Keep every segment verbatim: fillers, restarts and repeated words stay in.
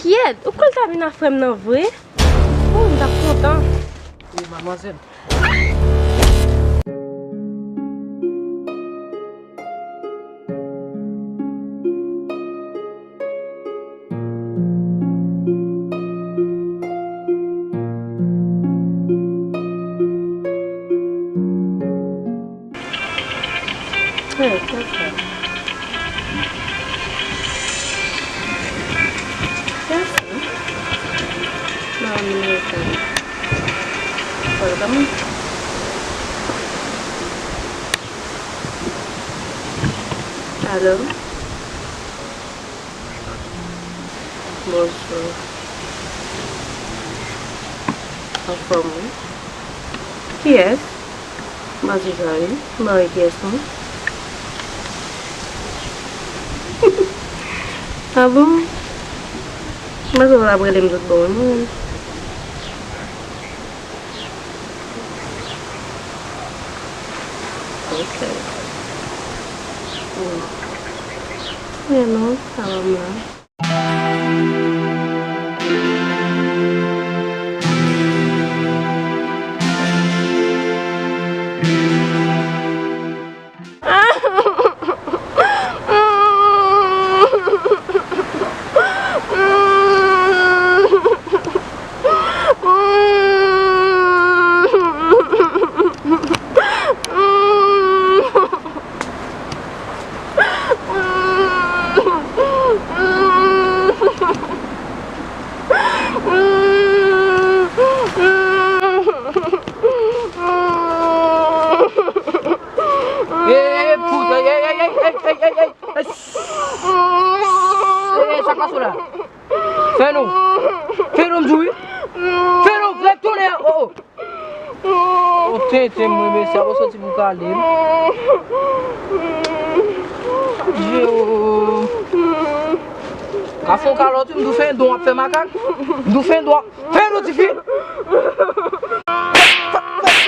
Kyèt, ou kwè l ta vin a frè m nan vre? Bon, m t ap kontan. Wi, madmwazèl. Hey, what's up? Yes, sir. No, I'm American. Welcome. Alo. Bonswa. Anfòm, wi. Kiyès? M panse sa, wi. M pa wè kiyès, non. Ah bon? M panse w ap rele m tout bon, wi, mwen. Ok. Hmm. Men non, sa va m la. Ey, ey, ey, puta, ey, ey, ey, ey, ey, ey, ey, ey, ey, ey, ey, ey, sa k pase w la? Fè non. Fè non, m di w, wi. Fè non, fè tonè, oh, oh. O tenten mwen, mesye, ap soti pou kale m. Dye o. Ka fè yon kalòt, wi, m tou fè yon don ap fè makak. M tou fè yon don ap fè yon tifi.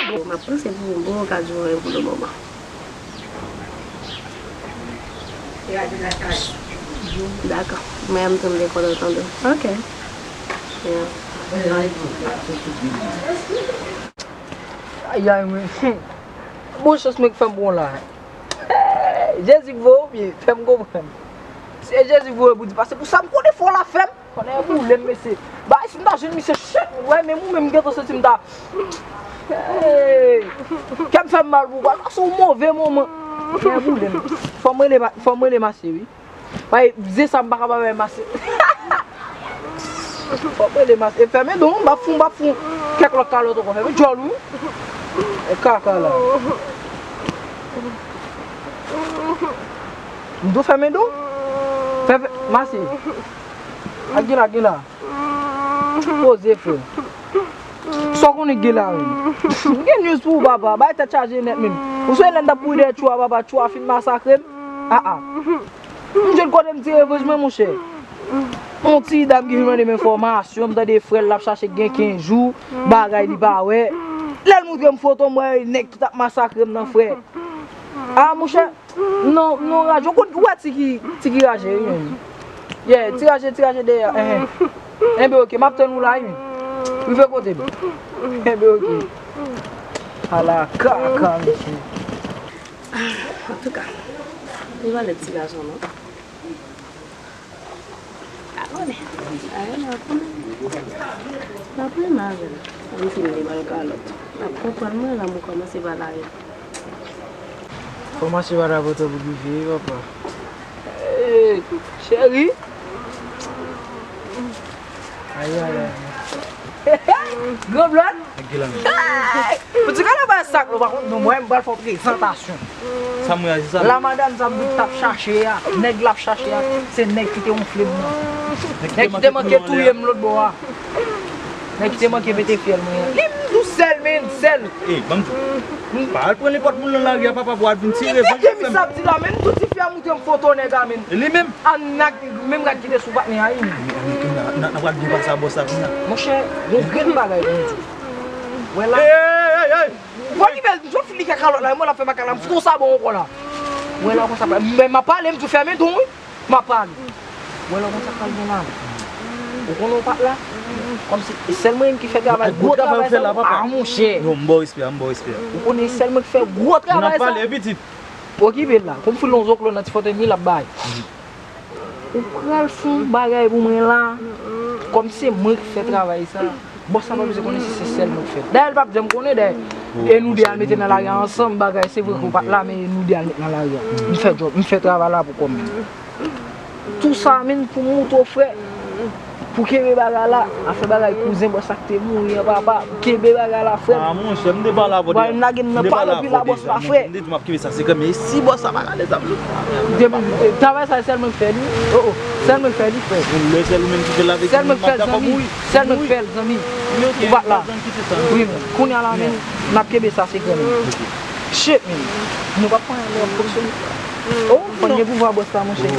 M ap panse pou yon bon okazyon pou le moman. Dakò. Mwen menm tou m te kontan tande. Ok. Yeah. Ayay, mwen. Bon chans mwen k fè m bon la. Jezi k voye w byen, fè m konprann. Se Jezi k voye w pou di pase pou sa m konnen fò la fè m. Konnen boule m, mesye. Bay, si m ta jwenn misye, shit, wè, menm ou menm, m gentan santi m ta. Hey! Kè m fè m mal pou w, pral pase yon move moman. Konnen boule m. Fò m rele, fò m rele masye, wi. Bay, zen sa m pa ka pa bay masye. Fò m rele masye. E fèmen don, m pa fou, m pa fou. Kèk lòt kalòt ankò, fèmen djòl, wi. E kaka la. M do fèmen don. Fè, fè, masye. A gen la, gen la. Poze, frè. Sa w konnen gen la, menm? M gen news pou ou, papa. Bay tèt chaje nèt, menm. Ou sonje lè m t ap kouri dèyè tchou a, papa, tchou a fin masakre m? A, a. M jwenn kote m tire revanj mwen, monchè. Yon ti dam ki vin mande m enfòmasyon, m tande frè l ap chache gen kenz jou, bagay li pa wè. Lè l montre m foto, m wè nèg ki t ap masakre m nan, frè. A, monchè. Non, non, raje. Ou konn, ou wè ti ki, ti ki raje, wi, menm. Yeah, ti raje, ti raje dèyè. Enhen. Enben, ok, m ap tann ou la, wi. Rive kote m. Enben, ok. Ala kaka, mesye. Antouka, li pa lèd ti gason, non. Pa konnen. Ayè, n ap konnen. N ap renmen avè l. Ann fin li ba l kalòt. N ap konprann mwen, lanmou kòmanse pa la ret. Kòmanse pa la pote pou rive, papa. Hey, cheri. Ayayay. Gran blòd. Nèg ki la menm. Hey! Pou ti gade pa sa, pa kont non, mwen, m pral fè w prezantasyon. Sa m reyaji sa. La madanm sa m t ap chache a, nèg l ap chache a, se nèg ki te wonfle m nan. Nèg ki te manke touye m lòt bò a. Nèg ki te manke mete fyèl mwen an. Li m dous sèl, men sèl. Ey, ban m di w. Pa al pran nenpòt moun nan lari a, papa, pou al vin tire. Tande mi sa ap di la, men tout ti fi a montre m foto nèg a, men. E li menm? An nèg, menm rad ki te sou patnè a, wi. N, n, n, n, n ap pral byen pase a bòs la kounye a. Monchè, yon grenn bagay pou m di w. Wè la. Ey, ey, ey, ey! Bon, ki bèl, jò fi li ka kalòt la, mwen l ap fè makak la, m fout sa bon ankò la. Wè la konsa, men m ap pale, m di w fèmen don, wi. M ap pale. Wè la konsa pral gen la. Ou konnen w pa t la? Kòmsi e sèl mwen menm ki fè travay, gwo travay sa yo. Ah, monchè. Non, m ba w respè, m ba w respè. Ou konnen e sèl mwen ki fè gwo travay sa. Okipe l la. Kòm fil yon zoklo nan ti fòtèy mi l ap bay. Ou pral fè yon bagay pou mwen la. Kòm se mwen ki fè travay sa. Bòs la pa bezwen konnen si se sèl mwen k fè l. Dayè, l p ap janm konnen, dayè. E nou de al mete nan lari a ansanm, bagay, se vre ke w pa t la, men nou de al met nan lari a. M fè djòb, m fè travay la pou kò m. Tou sa, menm pou m moutre w, frè. Pou kenbe bagay la, afè bagay kouzen bòs la ki te mouri an, papa. Kenbe bagay la, frè. Ah, monchè, m te pale avè w deja. Bon, m lage m nan pale, anpil la, bòs la, frè. M te di m ap kenbe sa sekrè, men si bòs la pa gade sa, m di w. Travay sa, sèl mwen k fè li. Oh, oh. Sèl mwen k fè li, frè. Lè sèl ou menm ki fè l avèk moun, m ap dakò mouri. Sèl mwen k fè l, zanmi. Ou pa t la. Wi, men kounye a la, men, n ap kenbe sa sekrè, men. Shit, men. Nou p ap pran lè ap fonksyone. Oh, fò n gen pouvwa bòs la, monchè.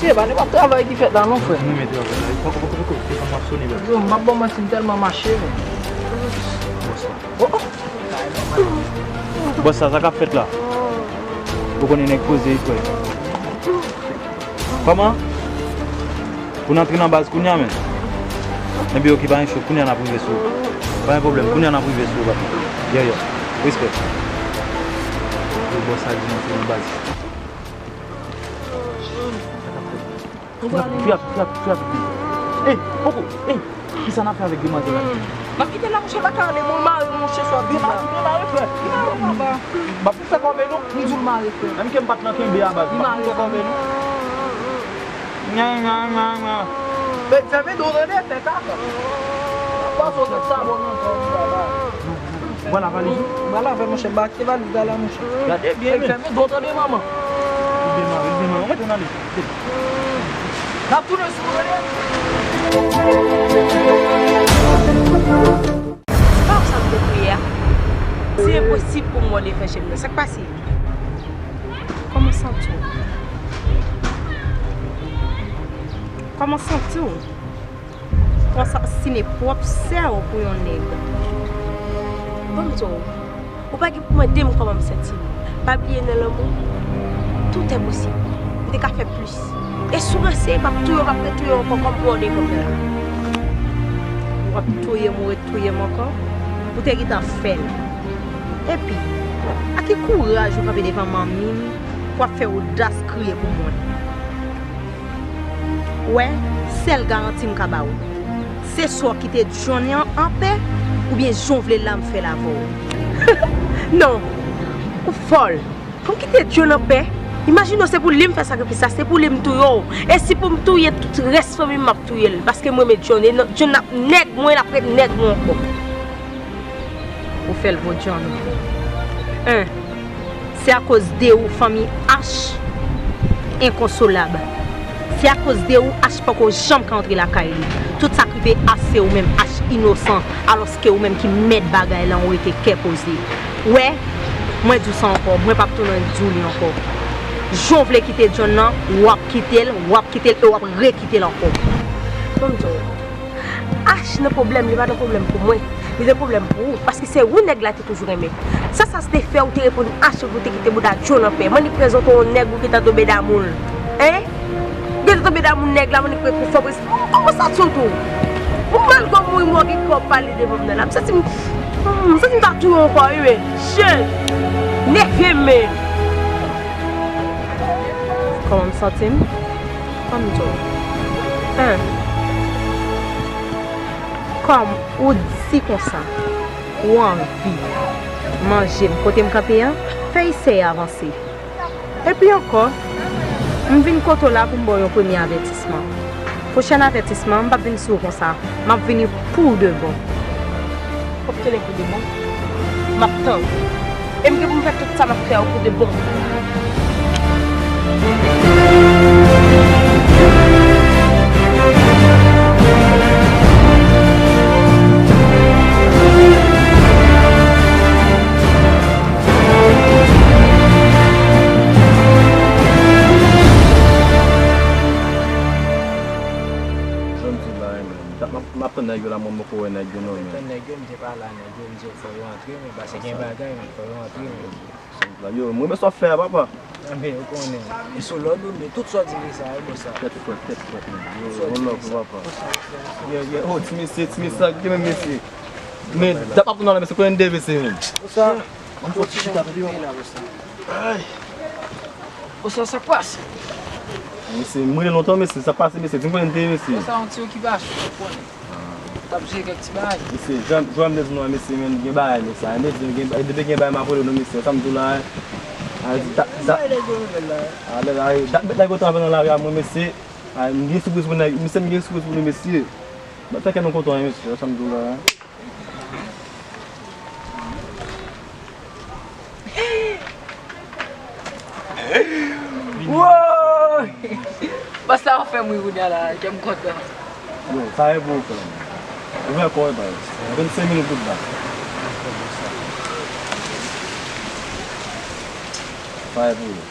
Se pa nenpòt travay ki fèt la non, frè. Mwen menm travay la. Poko, poko, poko. Se kòman w ap sone, baz. Yo, m p ap ba w manti, m tèlman mache, men. Bòs la. Oh, oh. Bòs la, sa k ap fèt la? Ou konnen nèg poze, wi, frè. Kòman? Pou n antre nan baz kounye a, men. Ebyen, oke, pa gen cho, kounye a n ap rive sou ou. Pa gen pwoblèm, kounye a n ap rive sou ou, patnè. Yeah, yeah. Respè. Yo, bòs la di n antre nan baz. Sa k ap fèt? Frè, frè, frè, frè. Ey, poko, ey, kisa n ap fè avèk demwazèl la? M ap kite l la, monchè, l pa ka ale, bon, l mare, monchè, swa byen mare, byen mare, frè. Byen mare, papa. M ap fè kòve, non. M di w l mare, frè. Menm ke m pa t nan kenbe a, baz. M ap fè kòve, non. Nya, nya, nya, nya. Fè egzanmen do, tande, fè kaka. Pase w sot sa, bon, non, non, non, non. Ou pral lave valiz ou? M pral lave, monchè, m pa kite valiz la la, monchè. Gade byen, men. Fèmen do, tande, manman. Li byen mare, li byen mare. Ou mete nan li. N ap tounen sou ou, tande. Pa wè sa m te priye a? Se enposib pou m wè w devan je m nan. Sa k pase? Kòman w santi w? Kòman w santi w? Pou w asasinen pwòp sè w pou yon nèg. Ban m di w, ou pa gen pou mande m kòman m santi m. Pa bliye nan lanmou, tout est possible. M te ka fè plis. E si w ranse, m ap touye w, m ap retouye w ankò kòm pou w devan mwen la. W ap touye m, ou retouye m ankò? Ou te gentan fè l. Epi, ak ki kouraj ou kanpe devan manmi m pou w ap fè odas kriye pou mwen? Wè, sèl garanti m ka ba ou, se swa w kite John an anpè, oubyen jan w vle la m fè l avè w. Non, ou fòl. Pou m kite John anpè? Imajine w, se pou li m fè sakrifis la, se pou li m touye w. E si pou m touye tout rès fanmi m, m ap touye l. Paske m renmen John, e non, John ap nèg mwen, l ap ret nèg mwen ankò. Ou fè l vo John. En, se akoz de ou fanmi Ash enkonsolab. Se akoz de ou Ash poko janm ka antre lakay li. Tout sa k rive Ash se ou menm, Ash inosan, alòske ou menm ki mèt bagay la, ou rete kè poze. Wè, mwen di w sa ankò, mwen p ap tounen di w li ankò. Jan w vle kite John nan, w ap kite l, w ap kite l e w ap rekite l ankò. Ban m di w, Ash nan pwoblèm, li pa nan pwoblèm pou mwen. Li nan pwoblèm pou ou, paske se ou nèg la te toujou renmen. Sa, sa te fè ou te reponn Ash pou te kite bouda John anpè? Mwen li prezante yon nèg ou gentan tonbe damou l. Hein? Gentan tonbe damou nèg la, mwen li pou fè w presi. Kòman sa sot ou? Ou mal gòm mouri mò gen kè w pale devan m nan la. M santi m, hmm, m santi m ta touye w ankò wi men. Shit! Nève m men. Kòman m santi m? Kòm m di w. Hein? Kòm ou di konsa. Ou anvi manje m kote m kanpe an? Fè esèy avanse. Epi ankò, m vin kote w la pou m ba w yon premye avètisman. Pwochèn avètisman an, m p ap vin sou w konsa. M ap vini pou de bon. W ap tounen pou de bon? M ap tann ou. E m gen pou m fè tout sa m ap fè a pou de bon. Jan m di w la, men, m ap tann nèg yo la, mwen m poko wè nèg yo non, men. Tann nèg yo, m te pale a nèg yo, m di yo fò yo antre, men, paske gen bagay, men, fò yo antre, men. Yo, mwen renmen sa w ap fè a, papa. Anben, ou konnen. E sou lòd ou, men tout sa w di li sa, wi, bòs la. Tèt frèt, tèt frèt, men. Yo, yon lòv pou papa. Yo, yo, oh, ti mesye, ti mesye, sa gen menm mesye. Men, dat ap tounen la, mesye, konnen de mesye, men. Bòs la, m fò ti chita pi la, bòs la. Ay. Bòs la, sa k pase? Mesye, m rele lontan, mesye, sa k pase, mesye, di m konnen de mesye. Bòs la, yon ti okipasyon, ou konnen. T ap jere kèk ti bagay. Mesye, jan, jan m te di nou an, mesye, men gen bagay, mesye. Mesye, gen, depi gen bagay, m ap rele nou, mesye. Sa m di w la, a, di, ta, ta, a, lè, a, dat bèt nèg yo t antre nan lari a mwen, mesye. A, m gen sipriz pou nèg, mesye, m gen sipriz pou nou, mesye. Bat fè kè nou kontan, mesye. Sa m di w la. Woy! Bòs la, w fè m ri kounye a la, kè m kontan. Yo, sa e pou ou, frè m. Ouvè kò w, baz. Vennsenk mil goud la. Sa e pou ou.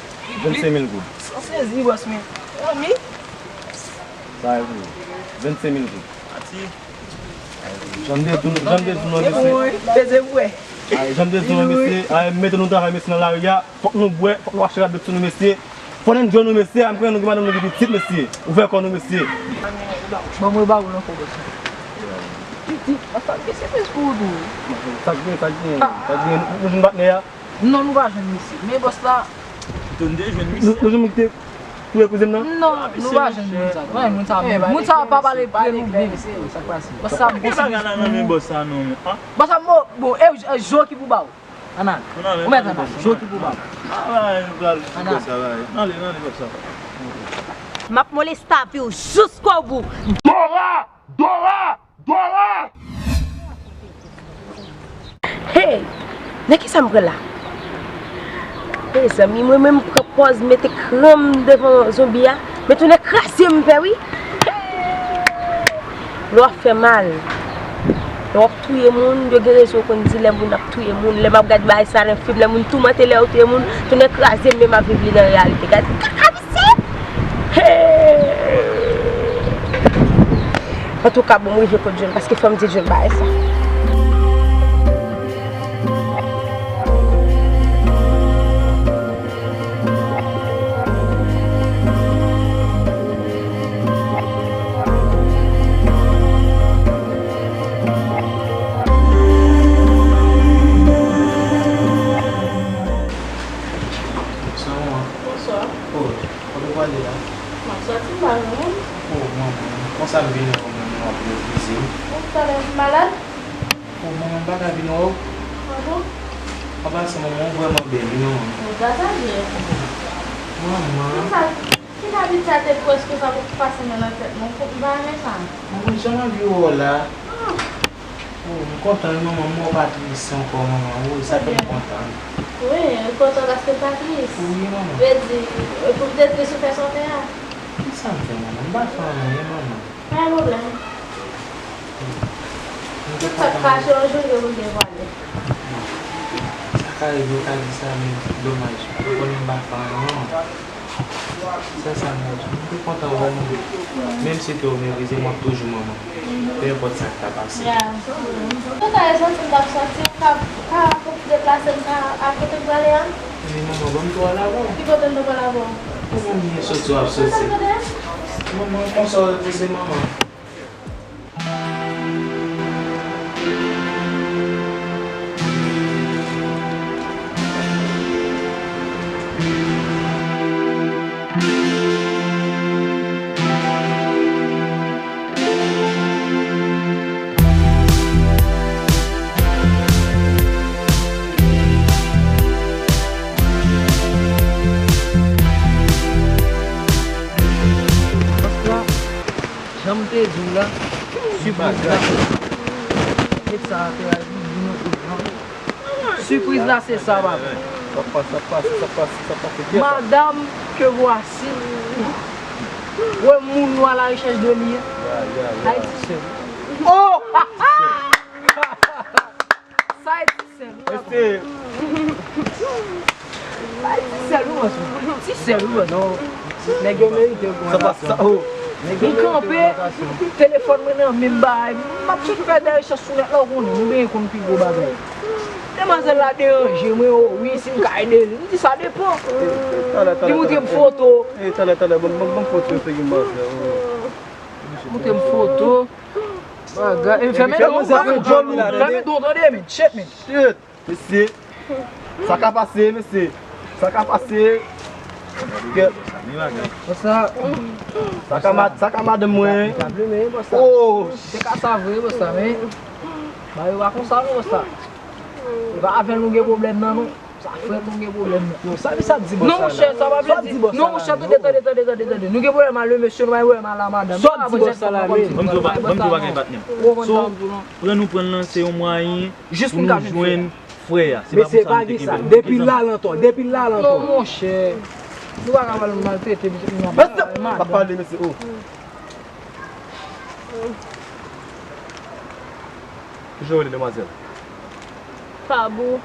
Vennsenk mil goud. Sa sezi, bòs, men. Zanmi. Sa e pou ou. Vennsenk mil goud. Jan m te di nou, jan m te di nou, mesye. Peze pou wè. Ay, jan m te di nou, mesye, ay, mete nou travay, mesye, nan lari a. Fòk nou bwè, fòk nou achte rabèt sou nou, mesye. Fò n enjoy nou, mesye. A, m konnen nou gen madanm nou gen pitit, mesye. Ouvè kò nou, mesye. Ban mwen ba ou nan kò, bòs. Pitit, sa gen sipriz pou ou tou. Sa gen, sa gen, sa gen, nou, nou jwenn patnè a. Non, nou pa jwenn misye. Men bòs la. Tande, jwenn misye. Nou, nou jwenn moun ki te touye kouzen m nan? Non, nou pa jwenn moun sa. Wè, moun sa, moun sa pa pale pre nou byen. Sa k pase? Bòs sa, bon, bagay la nan men bòs sa non. Bòs sa, bon, e, e, jo ki pou ba w. Ann al. Ou mèt ann al. Jo ki pou ba w. Ann al. Ann al. Ann ale, ann ale, bòs sa. M ap moleste avi w jiskobou. Dora! Dora! Dora! Hey! Nan kisa m pran la? Mezanmi, mwen menm m pran pòz mete kran m devan zonbi a, men tounen kraze m fè wi. Hey! Lè w ap fè mal, lè w ap touye moun, yo gen rezon yo konn di lè moun ap touye moun, lè m ap gad bagay sa nan fim, lè moun toumante lè yo touye moun, tounen kraze m men m ap viv li nan reyalite. Gad kaka! Antouka, bon, m rive kot John, paske fò m di John bagay sa. Bonswa, manman. Bonswa. Oh, kote w prale la? M ap sòti, m pa jwenn moun. Oh, manman, konsa m vin wè w, manman, w ap refize m. Ou talè vin malad? Oh, manman, m pa ka vin wè w. Ah bon? An pasan, manman, ou vrèman bèl, wi, manman. Ou gras a Dye. Manman. Ki sa, ki abitid sa te prèske sa pou pase nan tèt mwen, ou konprann, m pa renmen sa. Manman, jan m anvi wè w la. Ah. Oh, m kontan wi, manman, m wè w pa tris ankò, manman. Wi, sa fè m kontan. Wi, ou kontan paske w pa tris. Wi, manman. Vle di, pou w te tris, ou fè sa w fè a. Kisa m fè, manman? M pa fè anyen, manman. Pa gen pwoblèm. Tout sa k fache yon jou, gen pou l devwale. Sa ka rive, w ka di sa, men domaj. Ou konnen m pa fè anyen, manman. Sèl sa m ka di w, m te kontan wè nou. Menm si te w meprize m, w ap toujou manman m. Pe enpòt sa k ta pase. Ya. Tout a rezon, si m t ap sòti, m ka, ka deplase m ka al kote m prale a. Men manman, ban m tou al avè w. Ki kote m te pral avè w? Ou menm byen sòti w ap sòti. Manman, konsa w repoze manman. Jou la, sipriz la. Met sa atè a, vin yon kout jan. Sipriz la se sa, papa. Sa pase, sa pase, sa pase, sa pase. Ki sa? Madame que voici. Wè moun nou à la recherche de li. Ya, ya, ya. Haïti seul. Oh! Sa Haïti seul. Reste. Ti sèl wi, bòs mwen. Ti sèl wi, bòs mwen. Nèg yo merite yon gwo atasyon. Sa pa sa, oh. Nèg yo merite yon gwo atasyon. M kanpe, telefòn mwen nan men m, bay. M ap sot fè dèyè chans sou nèt la, ou konnen. M benyen konn pi gwo bagay. Demwazèl la deranje mwen, oh, wi, si m ka ede l. M di sa depan. Li montre m foto. E, talè, talè, ban m, ban m, ban m foto figi manzè, oh. Montre m foto. Bagay, e, fèmen don, fèmen don, tande, men. Shit, men. Shit. Mesye, sa ka pase, mesye. Sa ka pase. Kè. Sa ka mad-, sa ka madanm mwen. Oh. Se ka sa vre, bòs la, men. Ba yo pa konsa, non, bòs la. E pa avè l nou gen pwoblèm nan, non. Sa frèt, nou gen pwoblèm, non. Non, sa misye ap di, bòs la. Non, monchè, sa pa vle di. Non, monchè, tande, tande, tande, tande, tande. Nou gen pwoblèm a le mesye, nou pa gen pwoblèm a la madanm. Sa ap di, bòs la, la, men. Ban m di w pa, ban m di w pa gen patnè. Ou konprann sa m di w, non? Pran nou pran l lan, se yon mwayen. Jis pou n ka jwenn frè a. Se pa pou sa nou te kenbe l. Depi l la l antò, depi l la l antò. Non, monchè. Nou pa ka pale maltrete, misye, nou pa pale, mesye, oh. Kijan w rele, demwazèl? Fabou.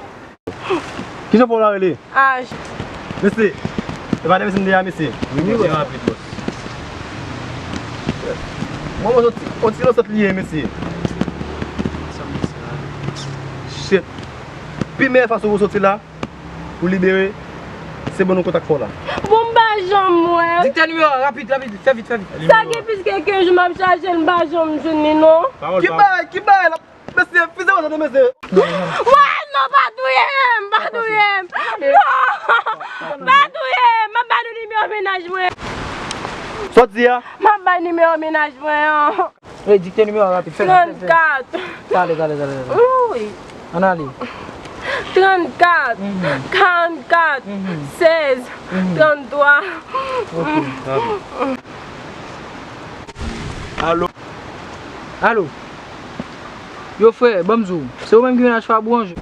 Kijan fò w la rele? Aj. Mesye, e pa de mesye m de a, mesye. Wi, wi, rapid, bòs. Mwen, mwen, on ti, on ti lansant li ye, mesye. Shit. Pi meyè fason pou soti la, pou libere, se ban nou kontak pa w la. Bon, m pa janm wè. Diktè nimewo a, rapid, rapid, fè vit, fè vit. Sa gen plis ke kenz jou m ap chache l, m pa janm jwenn li, non. Ki bay, ki bay la? Mesye, fize w tande, mesye. Wè, non, pa touye m, pa touye m. Non, pa touye m. M ap ba nou nimewo mennaj mwen. Sa w di a? M ap bay nimewo mennaj mwen an. Hey, dikte nimewo a rapid, fè, fè, fè. Trannkat. Talè, talè, talè, talè. Wi. Ann ale. Trannkat, karannkat, sèz, tranntwa. Ok. Alo. Alo. Yo, frè, ban m di w, se ou menm ki mennaj Fabou an?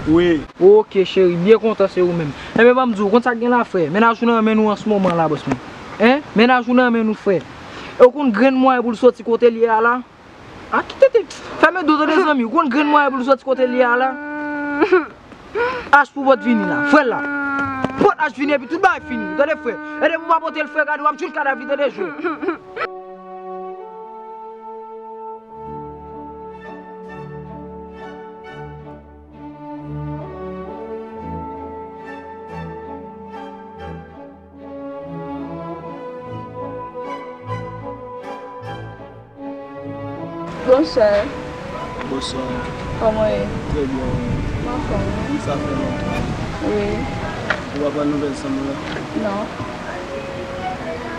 Wi. Ok, cheri, byen kontan se ou menm. Enben, ban m di w, konn sa k gen la, frè? Mennaj ou nan men nou an se moman la, bòs mwen. Hein? Mennaj ou nan men nou, frè. E ou konn grenn mwayen pou l soti kote l ye a la? A, kite te. Fèmen do, tande, zanmi. Ou konn grenn mwayen pou l soti kote l ye a la? Ach pou pot vini la. Frè l la. Pot ach vini epi tout bagay fini. Tande, frè. E depi w pa pote l, frè, gade, w ap jwenn kadav li, tande, jwe. Bonswa. Bonswa. Kòman w ye? Trè byen, wi. M anfòm, wi. Sa fè lontan. Wi. Ou pa pran nouvèl zanmi w la? Non.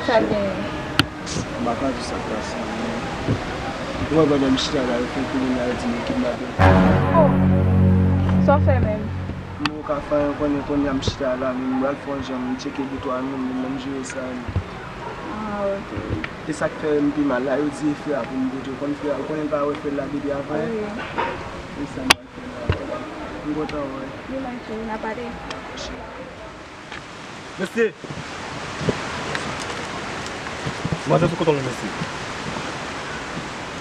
Sa genyen? M pa ka di sa k pase, men ou wè pandan m chita la, yo fè kounye a, yo di m yo kidnape m. Oh! Sa w fè menm? M poko ka fè anyen, konnen kounye a m chita la, men m pral fè yon jan, m tcheke bout wa nou, men m jere sa, men. Ah, ok. E sa k fè m pi mal la, yo di e frè a pou m pote, ou konn frè a, ou konnen l pa wè frè l la depi avan yè? Wi. E sa m pral fè la. M kontan wè. Ni mwen tou, n a pale. Dakò, cheri. Mesye! Manzè sou koton l, mesye.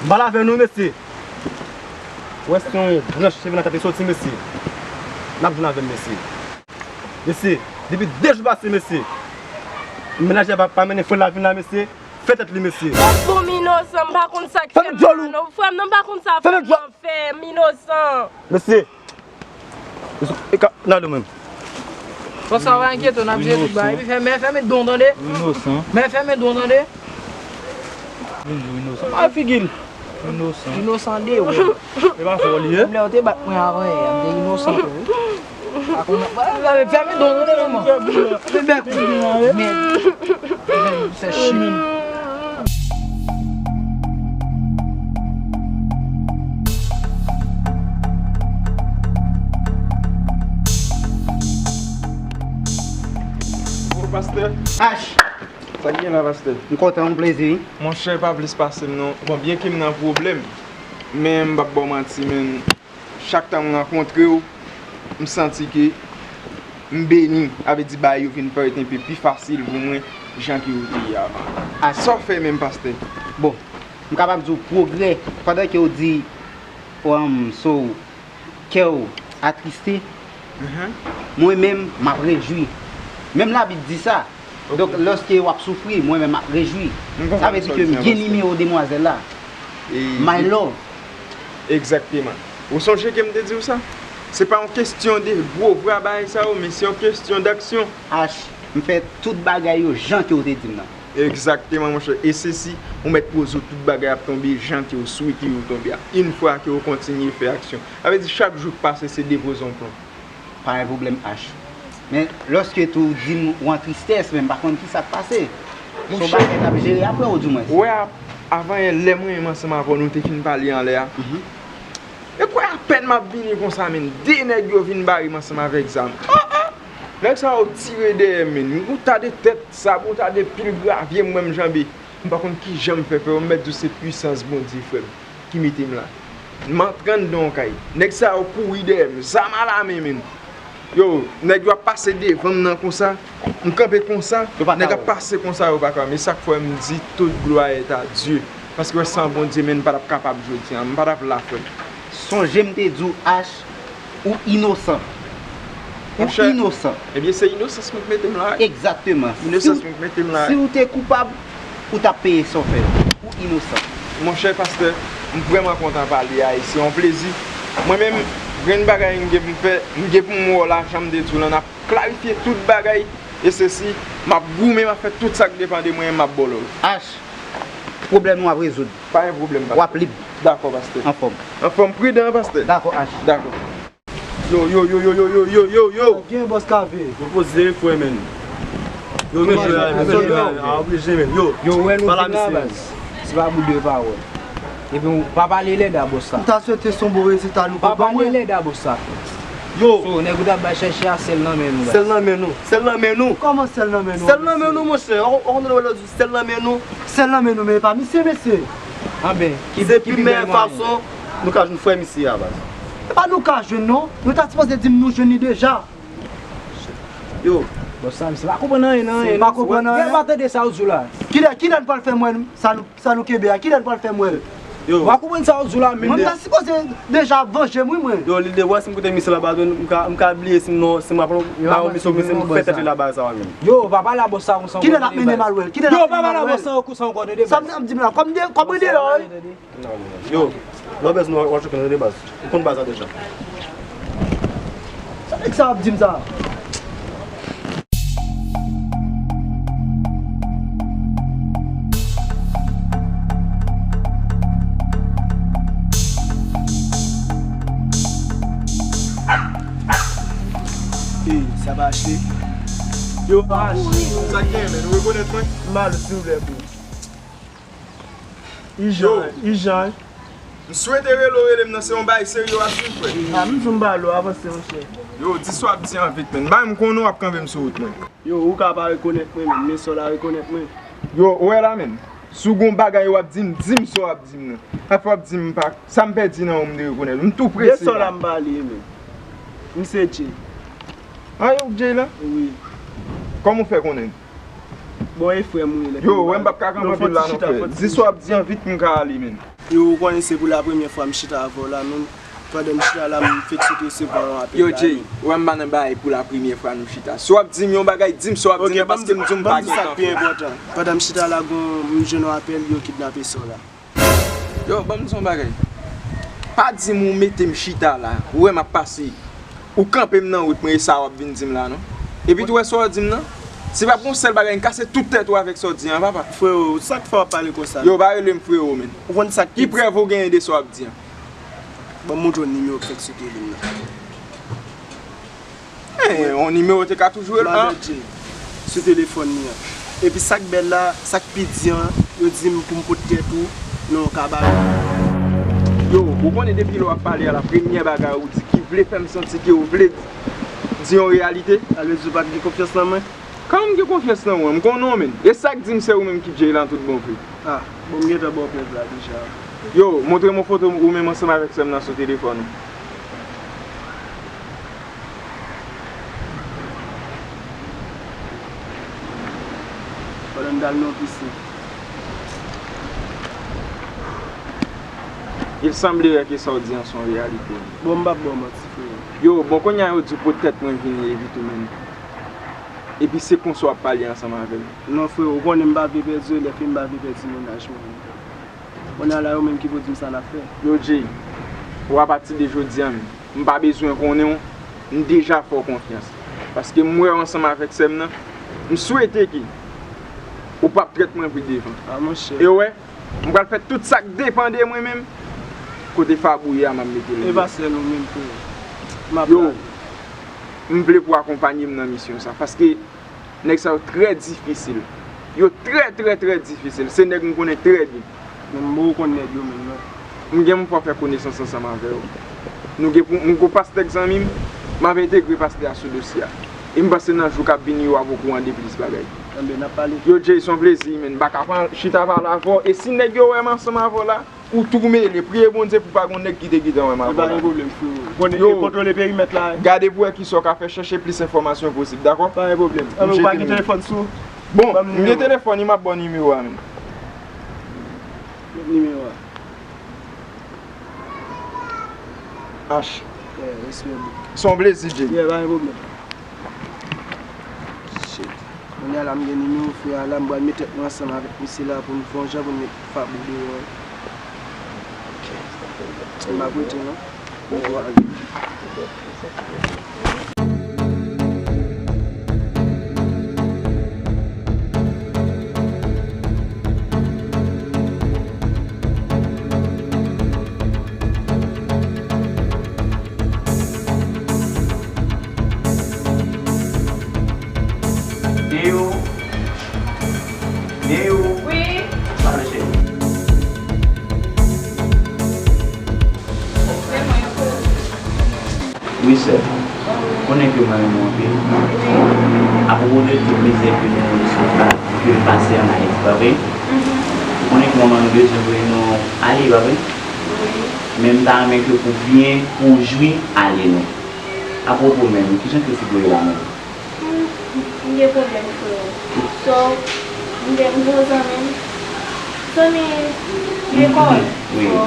M pale avè nou, mesye. Ou wè se yon branch cheve nan tèt li soti, mesye. N ap jwenn avè l, mesye. Mesye, depi de jou pase, mesye. Mennaj la pa, pa mennen frè l la vin la, mesye. Fè tèt li, mesye. Bon, m inosan, m pa konn sa k fè m la, non. Frè m, non, m pa konn sa frè m nan fè, m inosan. Mesye. E ka, n ale menm. Bon, sa va enkyete w, n ap jere tout bagay. Epi fè, men fèmen don, tande. Inosan. Men fèmen don, tande. Vin di w inosan. A figi l. Inosan. Inosan de ou. E pa fò li ye. Menm lè yo te bat mwen avan yè, m te inosan tou, wi. Pa konn, fèmen don, tande, manman. Fè bèk ou gen la, wi. Men, men, se chimè. Pastè. Ach! Sa k gen la, pastè? M kontan, yon plezi, wi. Monchè, pa plis pase m non. Bon, byenke m nan pwoblèm, men m p ap ba w manti, men chak tan m rankontre w, m santi ke m beni. Sa vle di bagay yo vin parèt enpe pi fasil pou mwen, jan ke yo te ye avan. A sa w fè menm, pastè? Bon, m kapab di w pwogrè, pandan ke w di, um, so, kè w atriste, mwen menm, m ap rejwi. Menm Labib di sa. Donk, lòske w ap soufri, mwen menm, m ap rejwi. Sa vle di ke m gen nimewo demwazèl la. My love. Egzakteman. Ou sonje ke m te di w sa? Se pa yon kesyon de gwo vwa bagay sa yo, men se yon kesyon d'aksyon. H, m fè tout bagay yo jan ke w te di m nan. Egzakteman, monchè. E sesi, ou mèt poze w tout bagay ap tonbe jan ke w swete yo tonbe a. Yon fwa ke w kontinye fè aksyon. Sa vle di chak jou k pase se de pwozon plon. Pa gen pwoblèm, H. Men, lòske tou w di m ou an tristès, men m pa konn ki sa k pase. Se yon bagay n ap jere apre, ou di mwens. Wè, avanyè, lè mwen menm ansanm avè w, nou te fin pale anlè a. E kwè apèn m ap vini konsa, menm de nèg yo vin bare m ansanm avèk zam. Oh, oh! Nèg sa yo tire dèyè m, menm. Yon ta de tèt sab, yon ta de pil gravye m wè m janbe. M pa konn kijan m fè pè yo, m mèt di w se pwisans Bondye, frè m, ki mete m la. M antre anndan yon kay. Nèg sa yo kouri dèyè m, zam alamen, menm. Yo, nèg yo ap pase devan m nan konsa, m kanpe konsa, nèg ap pase konsa, yo pa ka wè m. E sa k fè m di tout glwa est à Dieu. Paske wè san Bondye, menm, m pa t ap kapab jodi a, m pa t ap la, frè m. Sonje m te di w, H, ou inosan. Ou inosan. Ebyen, se inosans mwen k mete m la. Egzakteman. Inosans mwen k mete m la. Si w te koupab, ou t ap peye sa w fè yo. Ou inosan. Monchè pastè, m vrèman kontan pale a, e se yon plezi. Mwen menm, grenn bagay m gen pou m fè, m gen pou m wè w la, jan m te di w lan, n ap klarifye tout bagay, e sesi, m ap goumen, m ap fè tout sa k depann de mwen, m ap ba w love. H, pwoblèm nou ap rezoud. Pa gen pwoblèm, pastè. W ap lib. Dakò, pastè. Anfòm. Anfòm, pridan, pastè. Dakò, H. Dakò. Yo, yo, yo, yo, yo, yo, yo, yo, yo. Gen bòs kave. Yo poze frè, men. Yo, men, yo, men, yo, a oblije, men. Yo, yo, wè nou vin la, baz. Se pa bout de pawòl. Epi w pa pale lèd a bòs la. M ta swete se yon bon rezilta nou. Pa pale lèd a bòs la. Yo. So, nèg ou t ap bay chèche a, sèl nan men nou, baz. Sèl nan men nou. Sèl nan men nou. Kòman sèl nan men nou? Sèl nan men nou, monchè. Ou, ou konn wè lòt jou, sèl nan men nou. Sèl nan men nou, men e pa misye, mesye. Anben, ki, se pi mèyè fason nou ka jwenn frè misye a, baz. E pa nou ka jwenn non. Nou ta sipoze di m nou jwenn li deja. Yo. Bon, sa, misye pa konprann anyen nan anyen. Pa konprann anyen. Yo pa tande sa ou di la. Kilè, kilè n pral fè m wè sa nou, sa nou kenbe a? Kilè n pral fè m wè l? Yo. Ou pa konprann sa ou di la menm. Mwen ta sipoze deja ap vanje m wi mwen. Yo, li devwa si m koute misye la baz, m ka, m ka bliye si m non, si m ap ba yon misye, si m fè tèt li la baz sa menm. Yo, pa pale a bòs sa konsa. Kilè n ap mennen m al wè l? Kilè n ap mennen m al wè l? Yo, pa pale a bòs sa konsa ankò, tande baz. Sa m ap di m la, kòm de, kòm de lè. Yo, lòbèz nou w ap chèche nan de baz. Ou konn baz la deja. Sa nèg sa ap di m sa? Ey, sa pa achte. Yo, H. Sa k gen, men? Ou rekonèt mwen? M ba l silvouplè, bro. Ijan, ijan. M swete rele w, rele m nan, se yon bagay serye w ap swiv, frè. A, m di w m ba l ou avanse, monchè. Yo, di sa w ap di an vit, men. Bay m konnen w ap kanpe m sou wout mwen. Yo, ou ka pa rekonèt mwen, men, men sa w la rekonèt mwen. Yo, ou wè la, men. Si w gon bagay w ap di m, di m sa w ap di m nan. Afè w ap di m pa, sa m pèdi nan ou m te rekonèt. M tou prese la. De sa w la m pale, men. M se Jay. A, yo, Jay la? Wi. Kòman w fè konnen? Bon, e frè m wi. Yo, wè m p ap ka kanpe anpil la non, frè. Di sa w ap di an vit pou m ka ale, men. Yo, ou konnen se pou la premyè fwa m chita avè w la, men pandan m chita la, m fèk sot resevwa yon apèl la. Yo, Jay, wè m pa nan bagay pou la premyè fwa nou chita. Si w ap di m yon bagay, di m sa w ap di m nan, paske m di w m pa gen tan, frè. Pandan m chita la, gon, m jwenn yon apèl, yo kidnape sè w la. Yo, ban m di w yon bagay. Pa di m ou mete m chita la. Ou wè m ap pase. Ou kanpe m nan wout mwen e sa w ap vin di m la, non. Epi tou wè sa w di m nan. Si pa pou yon sèl bagay, m kase tout tèt ou avèk sa w di an, papa. Freo, sa k fè w ap pale konsa? Yo, pa rele m freo, men. Ou konn sa k... Ki prèv ou genyen de sa w ap di an? Ban m montre w nimewo k fèk sou tele m nan. Eh, yon nimewo te ka toujou rele an. Sou telefòn li an. Epi sa k bèl la, sa k pi di an, yo di m pou m pot tèt ou nan yon kabarè. Yo, ou konnen depi lè w ap pale a la, premyè bagay ou di ki vle fè m santi ke ou vle di yon reyalite. Alvezi ou pa t gen konfyans nan mwen? Kòman m gen konfyans nan ou an? M konnen w, menn. E sa k di m se ou menm ki Jay lan tout bon vre? Ah, bon, m gentan ba w prèv la deja. Yo, montre m yon foto ou menm ansanm avèk sè m nan sou telefòn ou. Pandan m t al nan pisin. Il semblerait que sa w di an se yon reyalite. Bon, m p ap ba w manti, frè. Yo, bon, kounye a yo di w poutèt mwen vini epi tou menm. Epi se konsa w ap pale ansanm avè m. Non, frè, ou konnen m pa vle pèdi relèv, e m pa vle pèdi mennaj mwen. Kounye a la, yo menm ki pou di m sa n ap fè. Yo, Jay, ou apati de jodi a menm, m pa bezwen konnen w, m deja fè w konfyans. Paske m wè w ansanm avèk sè m nan, m swete ke ou p ap trèt mwen pi devan. Ah, monchè. E w wè, m pral fè tout sa k depann de mwen menm. Kote Fabou ye a, m ap mete l. E pa sèl ou menm, frè. M ap Yo, la. M vle pou w akonpanye m nan misyon sa, paske nèg sa yo trè difisil. Yo trè, trè, trè difisil. Se nèg m konnen trè byen. Men m poko konn nèg yo menm, non. M gen pou m fè konesans ansanm avè yo. Nou gen pou, m gen pastè k zanmi m, m ap entegre pastè a sou dosye a. E m panse nan jou k ap vini yo ap okouran de plis bagay. Enben, n ap pale. Yo, Jay, se yon plezi, menn. M pa ka pran, chita pale avè w. E si nèg yo wè m ansanm avè w la, ou tou mele. Priye Bondye pou pa gon nèg ki te gentan wè m avè w la. E pa gen pwoblèm, frero. Konnen, Yo, kontwole perimèt la. Gade pou wè kisa w ka fè, chèche plis enfòmasyon posib, dakò? Pa gen pwoblèm. Anben, ou pa gen telefòn sou ou? Bon, m gen telefòn, m ap ba w nimewo a menm. Nimewo a. H. Yeah, respè bro. Se yon plezi, Jay. Yeah, pa gen pwoblèm. Shit. Kounye a la, m gen nimewo frè a la, m pral met tèt mwen ansanm avèk misye la pou n fè yon jan pou n met Fabou deyò. Ok. M ap rete non. Bon, bon, ale. Neyou. Neyou. Wi. Pale cheri. Se mwen, frè. Wi, sè. Konnen ke mwen renmen w anpil. Wi. Apwopo de tout mizè ke nou, ke n pase ann Ayiti, pa vre? Mhm. Ou konnen ke manman nou bezwen voye nou ale, pa vre? Wi. Men m ta renmen ke pou byen, pou w jwi ale nou. Apwopo menm, kijan ke figi w ye la menm? Hmm, m gen pwoblèm, freo. So, m gen, m gen yon zanmi m. Zanmi lekòl. Wi. So,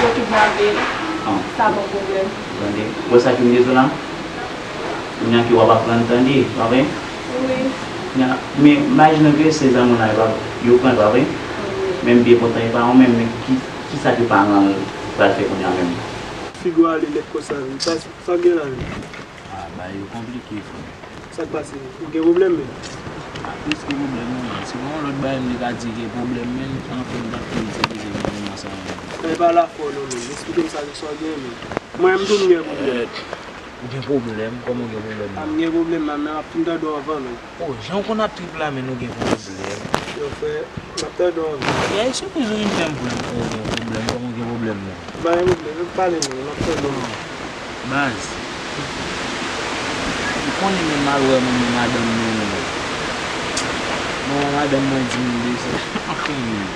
yo kidnape l. Ah. Sa ban pwoblèm. Tande. Wè sa ke m di w la? Kounye a ke w ap aprann tande, pa vre? Wi. Kounye a, men imajine ke se zanmi w la, yo pran, pa vre? Wi. Men m byen kontan, e pa ou menm, men ki, kisa ke paran l pral fè kounye a menm? Figi w ale nèt konsa, wi. Sa, sa w gen la menm? Ah, bagay yo konplike, frè. Sa k pase? Ou gen pwoblèm menm? Ah, plis ke pwoblèm, wi, menn. Si gon lòt bagay m te ka di ke pwoblèm, menn, anfen, m t ap tou itilize nan moman sa a, menn. E pa lafwa w non, menn. Eksplike m sa, sa w gen, menn. Mwen menm tou m gen pwoblèm. Eh, ou gen pwoblèm? Kòman w gen pwoblèm? Ah, m gen pwoblèm, man, men m ap fin tande w anvan, menn. Oh, jan w konn ap trip la, menn, ou gen pwoblèm. Yo, frè, m ap tande w anvan. E, e sipriz ou vin fè m, frè, m, oh, ou gen pwoblèm, kòman w gen pwoblèm, menn? M pa gen pwoblèm, m ap pale, menn, m ap tande w. Baz, ou konnen, menn, m al wè manman madanm mwen, menn. Manman madanm mwen di m de sa. Anfen, menn.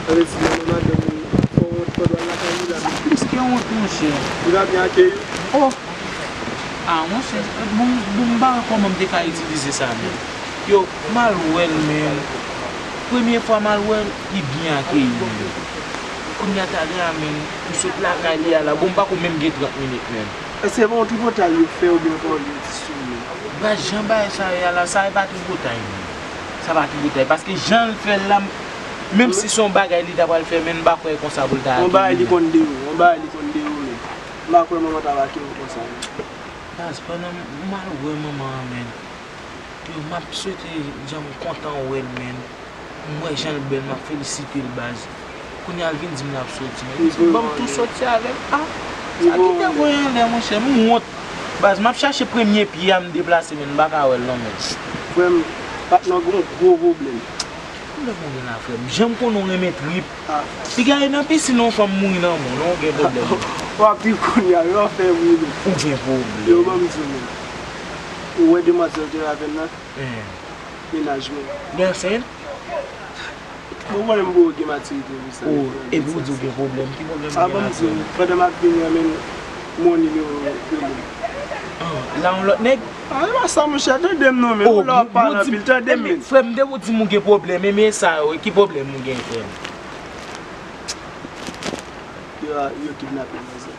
Sa vle di manman madanm ou fè w wont pandan w al lakay li la, menn? Plis ke wont, monchè. Li pa byen akeyi w? Oh! Ah, monchè, bon, bon, m pa wè kòman m te ka itilize sa, menn. Yo, m al wè l, menn. Premye fwa m al wè l, li byen akeyi m, menn. Kounye a talè a, menn, m sot lakay li a la. Bon, m pako menm gen trant minit, menn. Èske se pa yon tripotay yo fè oubyen pa yon ti sou, menn? Baz, jan bagay sa ye a la, sa e pa tripotay, menn. Sa pa tripotay. Paske jan l fè l la, menm si se yon bagay li ta pral fè, menn, m pa kwè e konsa pou l ta akeyi m, menn. Yon bagay li konn de ou, yon bagay li konn de ou, menn. M pa kwè manman ta va akeyi w konsa, menn. Baz, pandan m, m al wè manman an, menn. Yo, m ap swete jan m kontan wè l, menn. M wè jan l bèl, m ap felisite l, baz. Kounye a l vin di m l ap soti, menn. Li di m ban m tou soti avè l. Ah, sa kite voye anlè, monchè. M wont. Baz, m ap chache premye pye a m deplase, menn. M pa ka wè l non, menn. Frè m, patnè w gen yon gwo pwoblèm. Pwoblèm ou gen la, frè m? Jan m konnen w renmen trip. Ah. Piga e nan pisin yon fanm mouri nan men w, non, ou gen pwoblèm. W ap ri kounye a, yo fè wi, menn. Ou gen pwoblèm. Yo, ban m di w, menn. Ou wè demwazèl te avè m nan? Mennaj mwen. Li ansent? Bon, mwen menm, bro, gen matirite pou sa. Oh, epi ou di ou gen pwoblèm. Ki pwoblèm ou gen? Ah, bon, di, pandan m ap vini an, men, men nimewo rele m. Ah, la yon lòt nèg? Ah, e pa sa, monchè, tande m non, men. Oh, lè w ap pale anpil, tande m, men. Frè m, depi w di m ou gen pwoblèm, e men sa yo, ki pwoblèm ou gen, frè m? Yo, yo kidnape manzè.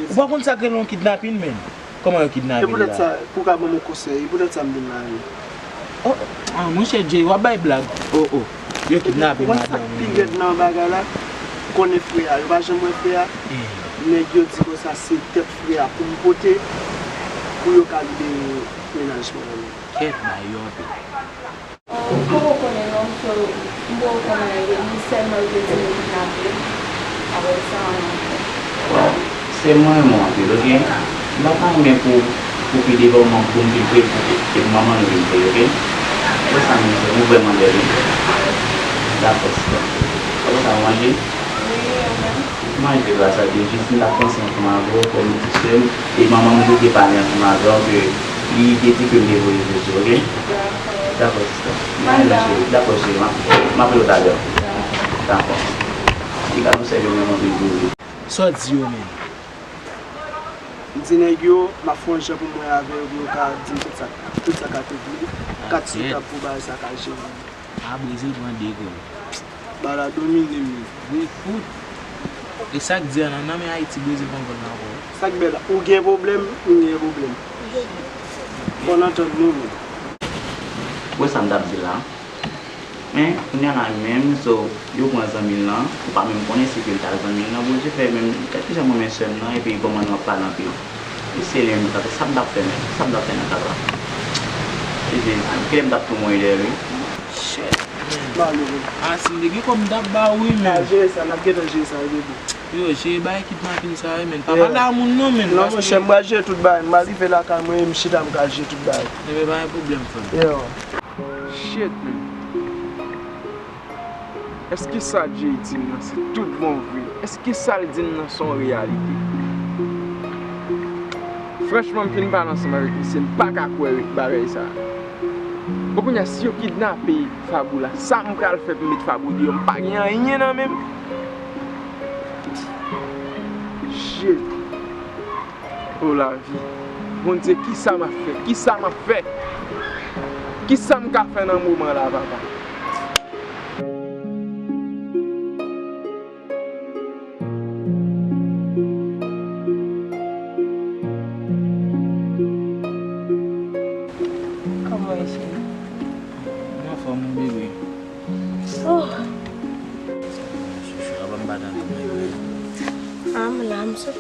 Ou pa konn sa k rele yon kidnapin, menm? Kòman yo kidnape l la? E poutèt sa, pou w ka ban m yon konsèy, e poutèt sa m vin la, wi. Oh, ah, monchè Jay, w ap bay blag. Oh, oh. Yo kidnape madanm ou. Ou konn sa k pi rèd nan bagay la? Ou konnen frè a, yo pa janm wè frè a? Nèg yo di konsa se tèt frè a pou m pote, pou yo ka libere mennaj mwen an. Kèt bay yo anpil. M poko konnen non, so, m poko konnen anyen, li sèlman yo te di m yo kidnape l. Apre sa, m... Well, se mwen renmen w anpil, oke? M pa ta renmen pou, pou pi devan w, pou m vin pre, pou, pou manman nou vin pre, oke? Se sa m di, nou vrèman bèl, wi. Dakò, sista. Apre sa, w manje? Wi, ou menm? M manje gras a Dye, jis m t ap panse ansanm avè w, kòm ti sè m, e manman m te pale ansanm avè w, ke li te di ke m te voye Jezi, oke? Dakò. Dakò, sista. M ale, cheri. Dakò, cheri. M ap, m ap rele w talè. Dakò. Dakò. Li ka nou sèvi menm anpil pou ou. Sa w di yo menm? M di nèg yo, m ap fè yon jan pou m wè avè yo, pou yo ka di m tout sa, tout sa k ap rive. Kat sou tab pou bagay sa ka jere. A Brezil pran de gòl. Bagay la domine, men. Wi, fout. E sa k di an nan, nan men Ayiti, Brezil pran gòl la ankò, wi. Sa k bèl la, ou gen pwoblèm, m gen pwoblèm. Fò n antann nou, men. Ou wè sa m t ap di la? Men, kounye a la menm, so, yo pran zanmi l lan, ou pa menm konnen si ke l t ak zanmi l lan, Bondye fè menm, gad kijan m renmen sè m nan, epi kòman nou ap pale anpil. Mesye li menm, sa m t ap fè menm, sa m t ap fè nan ka sa? E Jezi, kilè m t ap tou mouri dèyè l, wi. Shit, man. Malere. A, si m te gen kòb, m t ap ba w, wi, men. Al jere sa, n ap gentan jere sa, wi, bebe. Yo, jere bagay kidnapin sa, wi, men. Pa pale a moun, non, men. Non, monchè, m pral jere tout bagay. M pral rive lakay mwen, m chita, m ka jere tout bagay. Ebyen, pa gen pwoblèm, frè m. Yo. Shit, man. Èske sa Jay di m nan se tout bon vre? Èske sa l di m nan se yon reyalite? Franchman, m fin pale ansanm avèk misye, m pa ka kwè bagay sa. Bon, kounye a, si yo kidnape Fabou la, sa m pral fè pou m met Fabou deyò? M pa gen anyen nan men m. Shit. O lavi. Bondye, kisa m ap fè? Kisa m ap fè? Kisa m ka fè nan moman la, papa? Kòman w ye, cheri? M anfòm, wi, bebe. Oh. Chouchou, apa m pa tande mwen, wi. Ah, m la, m sot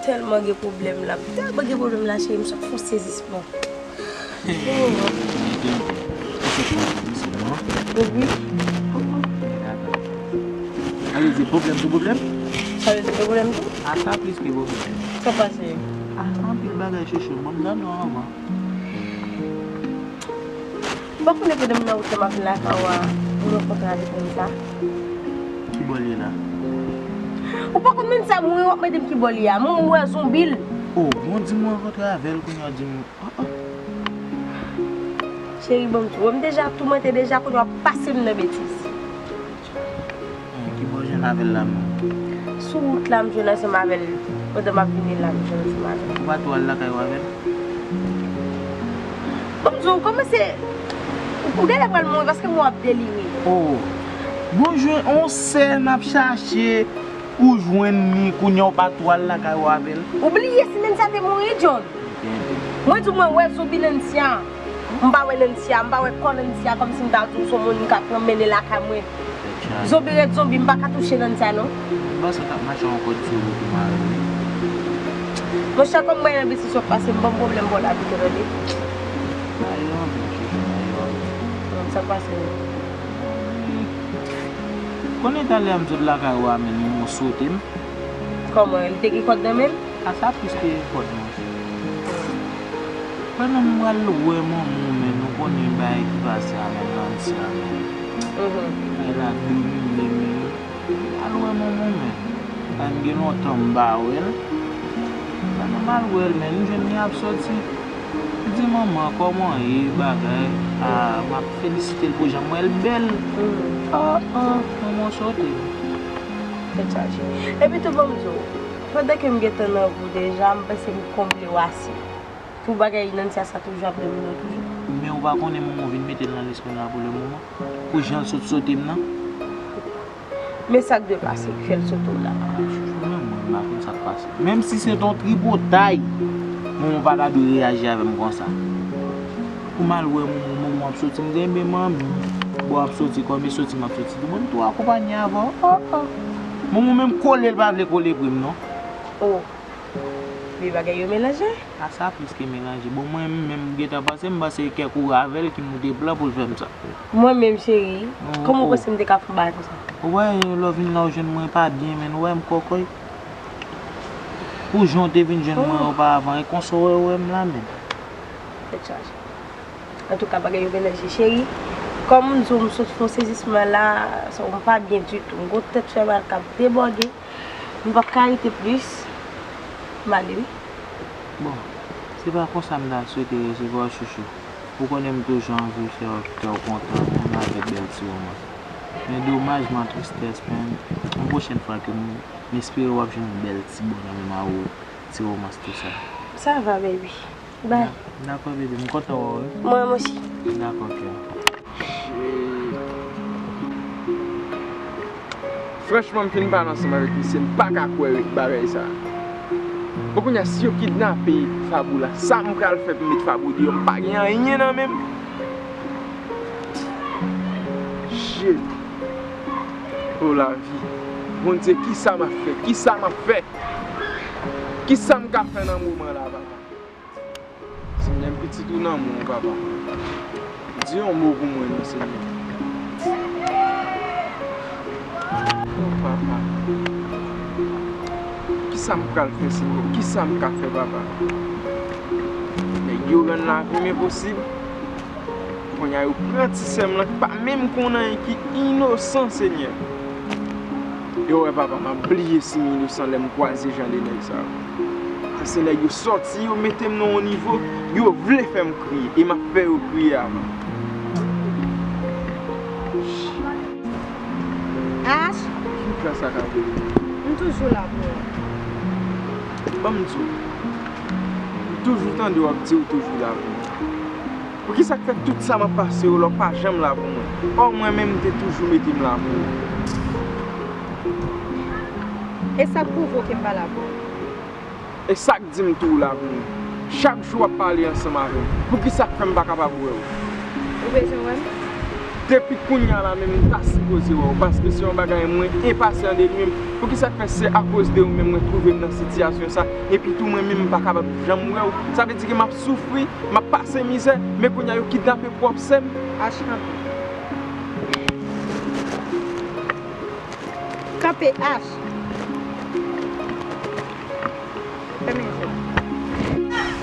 tèlman gen pwoblèm la. M tèlman gen pwoblèm la, cheri, m sot fè yon sezisman. Oh. Ou sot fè yon sezisman? Wi. Dakò. Sa vle di pwoblèm sou pwoblèm? Sa vle di pwoblèm tou? Ata plis ke pwoblèm. Sa pase? Ah, anpil bagay, chouchou. Bon, m tande w anvan. Ou pa konnen pandan m nan wout la m ap vin lakay ou a, m rankontre avèk moun sa? Ki bò l ye la? Ou pa konn moun sa, mwen w ap mande m ki bò l ye a. Mwen, mwen wè zonbi l. Oh, bon, di m ou rankontre avè l, kounye a w di m, oh, oh. Cheri, bon, m di w, m deja toumante deja, kounye a w ap pase m nan betiz. Ki bò w jwenn avè l la menm? Sou wout la, m jwenn ansanm avè l. Pandan m ap vini la, m jwenn ansanm avè l. Ou pa tou al lakay ou avè l? Bon, m di w, kòmanse, ou genlè pral mouri paske mwen w ap delire. Oh! Bon, jwenn on sè n ap chache, ou jwenn li, kounye a w pa tou al lakay ou avè l. Ou bliye si nèg sa te mouri, John? Mwen di w, mwen wè zonbi Nancy a. M pa wè Nancy a, m pa wè kò Nancy a, kòmsi m ta di w se yon moun m ka pran mennen lakay mwen. Zonbi rèd zonbi, m pa ka touche Nancy a, non. M panse w t ap mache yon kòd sou wout ou, mari. Monchè, kòm mwen nan betiz w ap pase, m ban m pwoblèm bò lavi, tande. Mari anpil, chouchou, mari anpil. Non, sa k pase, non? Konnen talè a m sot lakay ou a, men yon sote m. Kòman, li te gen kòd nan men l? A sa plis ke kòd, monchè. Pandan m pral wè manman w, men nou konnen bagay ki pase a, men Nancy a, men. Mhm. Bagay la domine, men. M pral wè manman w, men. Sa m gen lontan m pa wè l. Sa nòmal wè l, men m jwenn li ap soti. Li di, "Manman, kòman ye, bagay?" Ah, m ap felisite l pou jan m wè l bèl. Oh, oh, manman w sote. Tèt chaje. Epi tou, ban m di w, pandan ke m gentan nan vou deja, m panse m konble w ase. Pou bagay Nancy sa toujou ap domine w toujou. Men ou pa konnen manman w vin mete l nan lespri m la pou le moman. Pou jan l sot sote m nan. Men sa k dwe pase ki fè l sote w la, papa. Chouchou, menm mwen, m pa konn sa k pase. Menm si se t on tripotay, manman w pa ta dwe reyaji avè m konsa. Pou m al wè manman w, manman w ap soti, m di, "Enben, manmi, bon, w ap soti, kòm e soti m ap soti tou, bon, m tou akonpanye avè w." Oh, oh. Manman w menm kole l pa vle kole pre m, non. Oh. Men bagay yo melanje. A sa plis ke melanje. Bon, mwen menm, m gentan panse, m panse kèk ou avè l ki moute plan pou l fè m sa. Mwen menm, cheri, kòman w panse m te ka fè yon bagay konsa? Ou wè, lè w vin la, w jwenn mwen pa byen, men ou wè m kòkòy. Pou jan w te vin jwenn mwen oparavan, e konsa w wè, w wè m la, men. Tèt chaje. Antouka, bagay yo melanje, cheri. Kòm m di w, m sot fè yon sezisman la, sa, m pa byen ditou. M gon tèt fè mal k ap debòde. M p ap ka rete plis. M ale wi. Bon, se pa konsa m ta swete resevwa w, chouchou. Ou konnen m toujou anvi fè w, fè w kontan, menm avèk bèl ti womans. Men domaj, m an tristès, men yon pwochèn fwa ke m, m espere w ap jwenn yon bèl ti bòn nan menm a ou, ti womans, tou sa. Sa va, baby. Bye. Da-, dakò, bebe, m kontan wè w, wi. Mwen osi. Dakò, kè. Franchman, m fin pale ansanm avèk misye, m pa ka kwè bagay sa. Bon, kounye a, si yo kidnape Fabou la, sa m pral fè pou m met Fabou deyò? M pa gen anyen nan men m. Shit. Oh, lavi. Bondye, kisa m ap fè? Kisa m ap fè? Kisa m ka fè nan moman la, papa? Senyè, m pitit ou nan men w, papa. Di yon mo pou mwen, non, Senyè. Oh, papa. Kisa m pral fè, Senyè? Kisa m ka fè, papa? Nèg yo rann lavi m enposib. Kounye a, yo pran ti sè m lan ki pa menm konn anyen, ki inosan, Senyè. Yo wè, papa, m ap bliye si m inosan lè m kwaze jan de nèg sa yo. Se nèg yo sòti, yo mete m nan yon nivo, yo vle fè m kriye, e m ap fè yo kriye avan. Ash. Ki plas sa ka vini? M toujou la pou ou. Ban m di w, m toujou tande w ap di w toujou la pou mwen. Poukisa k fè tout sa m ap pase yo la, w pa janm la pou mwen? Ò, mwen menm, m te toujou mete m la pou ou. E sa k pwouve w ke m pa la pou ou? E sa k di m tou w la pou mwen? Chak jou w ap pale ansanm avè m. Poukisa k fè m pa kapab wè w? Ou bezwen wè m? Depi kounye a la menm, m ta sipoze wè w, paske se yon bagay mwen enpasyan de li menm. Poukisa k fè se akoz de ou menm mwen twouve m nan sitiyasyon sa, epi tou mwen menm m pa kapab janm wè w? Sa vle di ke m ap soufri, m ap pase mizè, men kounye a yo kidnape pwòp sè m. Ash, kanpe. Kanpe, Ash. Fèmen je w.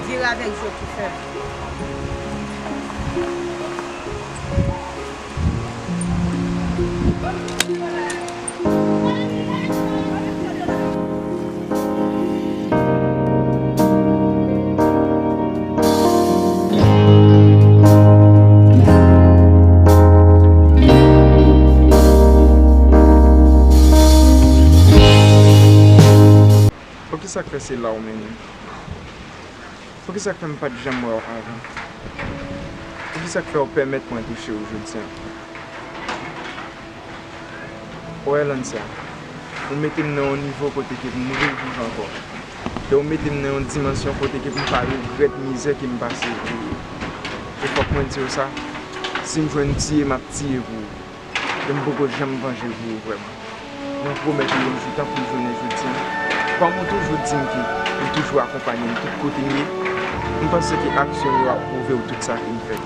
Vire avèk je w tou fèb. Poukisa k fè se la w mennen m? Poukisa k fè m pa t janm wè w avan? Poukisa k fè w pèmèt mwen touche w jodi a? Wè, Lansia, ou mete m nan yon nivo kote ke m reviv ankò. E ou mete m nan yon dimansyon kote ke m pa regrèt mizè ke m pase pou ou. E fòk mwen di w sa, si m jwenn tiye, m ap tiye pou ou. E m poko janm vanje pou ou vrèman. Mwen pwomèt ou yon jou, tankou jounen jodi a, kòm ou toujou di m ke ou toujou akonpanye m tout kote m ye, m panse ke aksyon yo ap pwouve w tout sa ke m fè.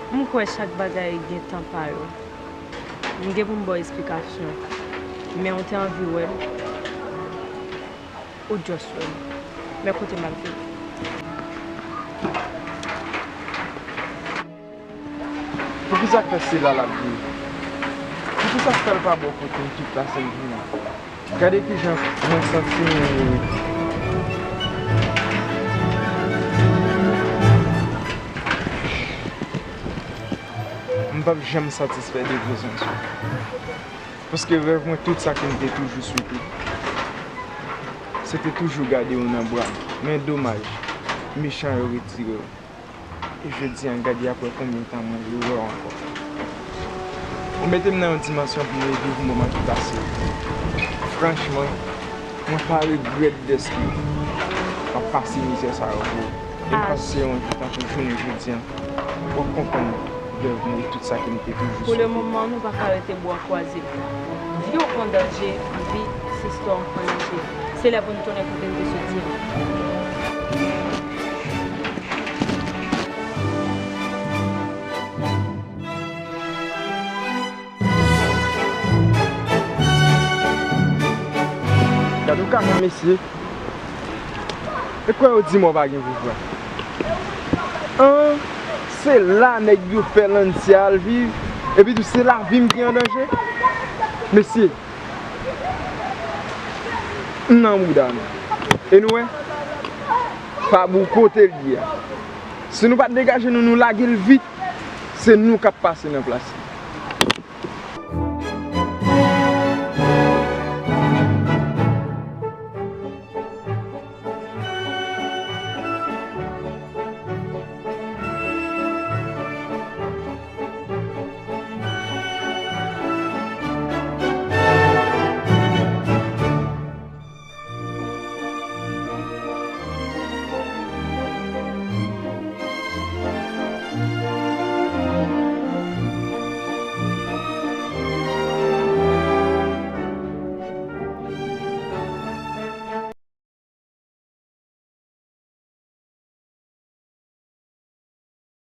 M kwè chak bagay gen tan pa yo. M gen pou m ba w esplikasyon, men ou te anvi wè m. Ou just wè m. Men kote m ap viv. Poukisa k fè se la l ap viv? Poukisa k fè l pa bò kote m tout la se l vini? Gade kijan mwen santi m. M p ap janm satisfè de prezans ou. Paske rèv mwen, tout sa ke m te toujou swete, se te toujou gade w nan bra m. Men domaj, mechan yo retire w. E jodi a, gade apre konbyen tan mwen rewè w ankò. Ou mete m nan yon dimansyon pou mwen viv moman ki pase yo. Franchman, mwen pa regrèt dèske m ap pase mizè sa yo pou ou. E m panse se yon jou tankou jounen jodi a, w ap konprann rèv mwen e tout sa ke m te toujou swete. Pou le moman, nou pa ka rete bra kwaze. Vi w an danje, vi sistè w an danje. Se lè pou nou tounen kote n te soti an. Gade yon kaka mesye. E kwè yo di mò pa gen pouvwa. An, se la nèg yo fè Landy al viv, epi tou se lavi m ki an danje. Mesye, m nan bouda nou. E nou wè, Fabou kote l ye a. Si nou pa t degaje nou, nou lage l vit, se nou k ap pase nan plas li.